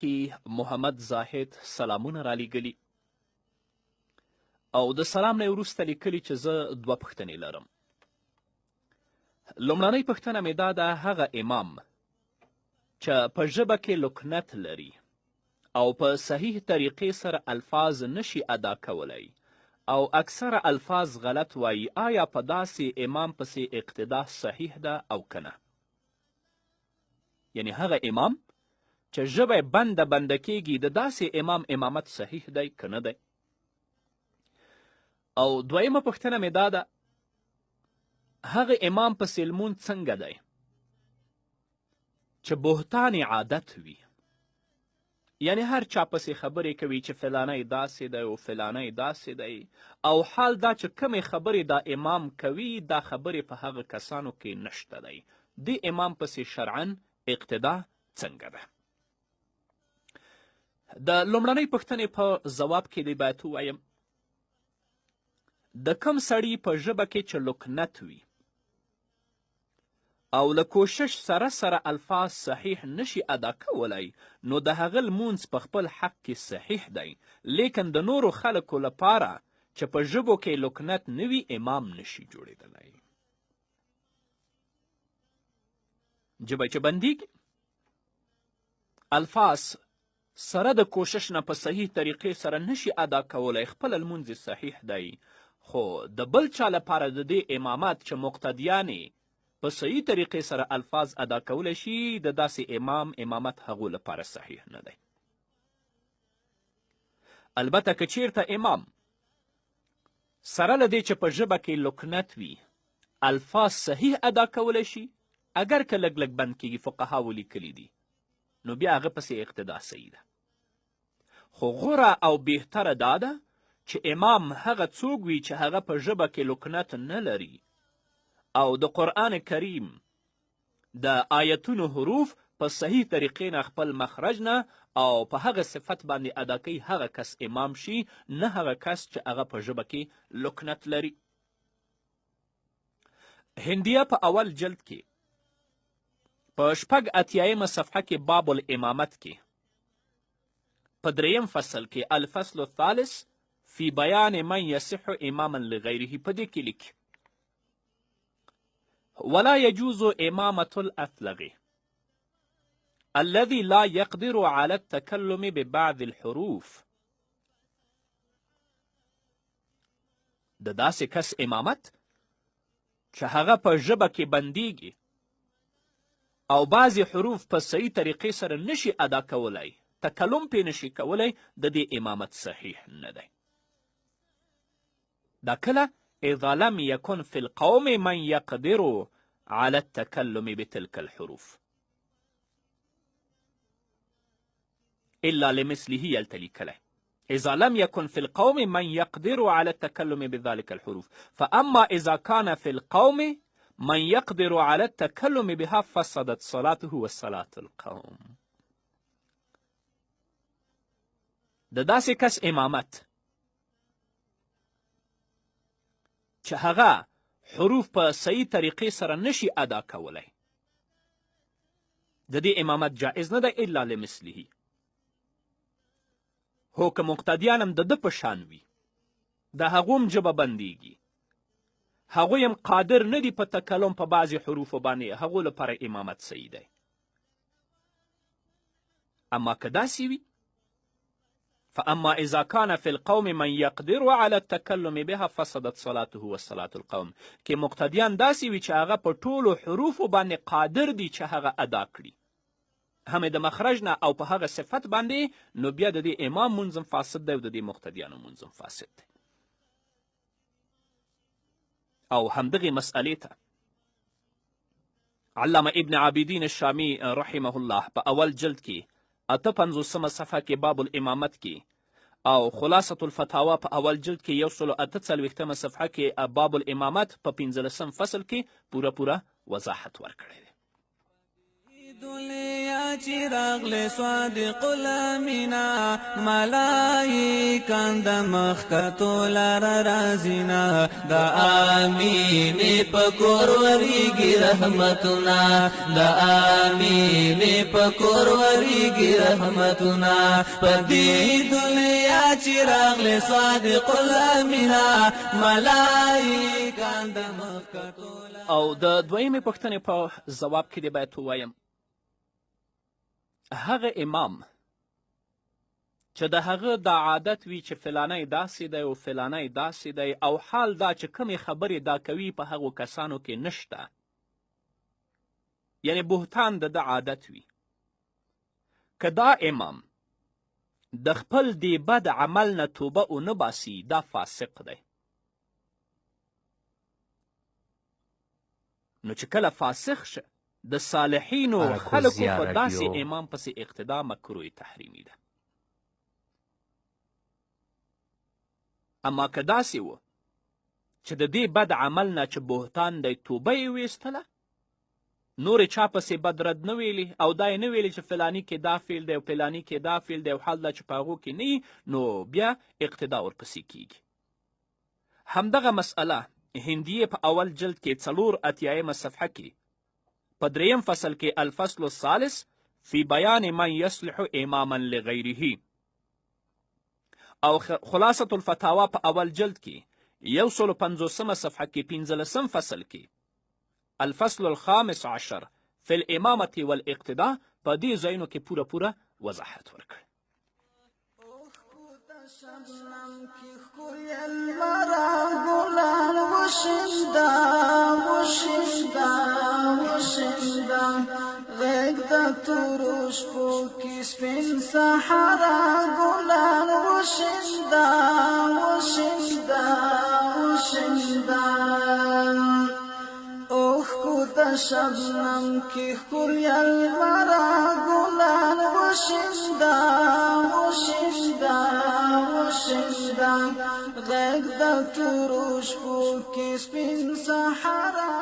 کی محمد زاهد سلامونه رالیږلي او د سلام نه وروسته لیکلي چې زه دوه پوښتنې لرم. لومړنۍ پوښتنه مې دا ده، هغه امام چې په ژبه کې لکنت لري او په صحیح طریقې سره الفاظ نشي ادا کولی او اکثره الفاظ غلط وایي، آیا په داسې امام پسې اقتدا صحیح ده او که نه؟ یعنی هغه امام چې ژبه یې بنده بنده کیږي، د داسې امام امامت صحیح دی که نه دی؟ او دویمه پوښتنه مې دا ده، هغه امام پسې لمونځ څنګه دی چې بهتان عادت وي، یعنی هر چا پسې خبرې کوي چې فلانی داسې دی او فلانی داسې دی، او حال دا چې کومې خبرې دا امام کوي دا خبرې په هغه کسانو کې نشته دی، دې امام پسې شرعا اقتدا څنګه ده؟ د لومړنۍ پوښتنې په ځواب کې دی باید ووایم، د کوم سړي په ژبه کې چې لکنت وي او له کوشش سره سره الفاظ صحیح نشي ادا کولی، نو د هغه لمونځ په خپل حق کې صحیح دی، لیکن د نورو خلکو لپاره چې په ژبو کې لکنت نه وي امام نشي جوړېدلی. ژبه چې بندیږي، الفاظ سره د کوشش نه په صحیح طریقې سره نشي ادا کولی، خپله لمونځ یې صحیح دی، خو د بل چا لپاره د دې امامت چې مقتدیان یې په صحیح طریقې سره الفاظ ادا کولی شي، د داسې امام امامت هغو لپاره صحیح نه دی. البته که چیرته امام سره له دې چې په ژبه کې لکنت وي الفاظ صحیح ادا کولی شي، اګر که لږ لږ بند کیږي، فقهاوو لیکلي دي، نو بیا هغه پسې اقتدا صحیح ده. خو غوره او بهتره دا ده چې امام هغه څوک وي چې هغه په ژبه کې لکنت نه لري او د قرآن کریم د آیتونو حروف په صحیح طریقې نه خپل مخرج نه او په هغه صفت باندې ادا کوي، هغه کس امام شي، نه هغه کس چې هغه په ژبه کې لکنت لري. هندیه په اول جلد کې په 86مه صفحه کې باب الامامت کې په دریم فصل کې الفصل الثالث فی بیان من یصح اماما لغیره په دې کې لیکي: ولا يجوز امامة الأثلغ الذي لا يقدر على التكلم ببعض الحروف. د داسې کس امامت چې هغه په ژبه کې بندیږي او بعضې حروف په صحیح طریقې سره نشي ادا کولی، تکلم پې نشي کولی، د دې امامت صحیح نه دی. دا کله؟ اذا لم يكن في القوم من يقدر على التكلم بتلك الحروف الا لمثله هلته لیکلی: إذا لم يكن في القوم من يقدر على التكلم بذلك الحروف، فأما إذا كان في القوم من يقدر على التكلم بها فسدت صلاته وصلاة القوم. د داسې کس امامت چې هغه حروف په صحیح طریقې سره نشي ادا کولی، د دې امامت جائز نه دی الا لمثله. هو که مقتدیان هم د ده په شان وي، د هغو هم ژبه بندیږي، هغوی هم قادر نه دي په تکلم په بعضې حروفو باندې، هغو لپاره امامت صحیح دی. اما که داسې وي، فاما اذا كان في القوم من يقدر على التكلم بها فسدت صلاته وصلاة القوم. که مقتدیان داسې وي چې هغه په ټولو حروفو باندې قادر دي چې هغه ادا کړي، هم د مخرج نه او په هغه صفت باندې، نو بیا د دې امام مونځ هم فاسد دی او د دې مقتدیانو مونځ هم فاسد دی. او همدغې مسئلې ته علامه ابن عابدین الشامی رحمه الله په اول جلد کې 58مه صفحه کې باب الامامت کې، او خلاصة الفتاوا په اول جلد کې 148مه صفحه کې باب الامامت په 15 فصل کې پوره پوره وضاحت ورکړی دی. دنیا چې راغلې صادق الامینا، ملائکان د مخ کتو لاره راځینه، د امینې په کور وریږي رحمتونه، د امینې په کور وریږي رحمتونه. په دې دنیا چې راغلې صادق الامینا، ملائکان د مخ کتو. او د دویمې پوښتنې په ځواب کې دې باید ووایم، هغه امام چې د هغه دا عادت وي چې فلانی داسې دی او فلانی داسې دی، او حال دا چې کومې خبرې دا کوي په هغو کسانو کې نشته، یعنی بهتان د ده عادت وي، که دا امام د خپل دې بد عمل نه توبه ونه باسي، دا فاسق دی. نو چې کله فاسق شه، د صالحینو خلکو په داسې امام پسې اقتدا مکروه تحریمي ده. اما که داسې و چې د دې بد عمل نه چې بهتان دی توبه یې ویستله، نورې چا پسې بد رد نه ویلې او دا یې نه ویلې چې فلاني کې دا فعل دی او فلاني کې دا فعل دی، او حال دا چې په هغو کې نه، نو بیا اقتدا ورپسې کیږي. همدغه مسئله هندیې په اول جلد کې 84 صفحه کې په دریم فصل کې الفصل الثالث فی بیان من یصلح اماما لغیره، او خلاصة الفتاوا په اول جلد کې 150 صفحه کې 15 فصل کې الفصل الخامس عشر فی الامامة والاقتداء په دې ځایونو کې پوره پوره وضاحت ورکړ. شبنم کې ښکلی لمر ګلان وشینده، وشینده، وشینده، غېږ د تورو شپو کې سپین صحرا ګلان وشینده، وشینده، وشینده. اوښکو د شبنم کې ښکلی لمر ګلان وشینده، وشینده، وشینده، غېږ د تورو شپو کې سپین صحرا.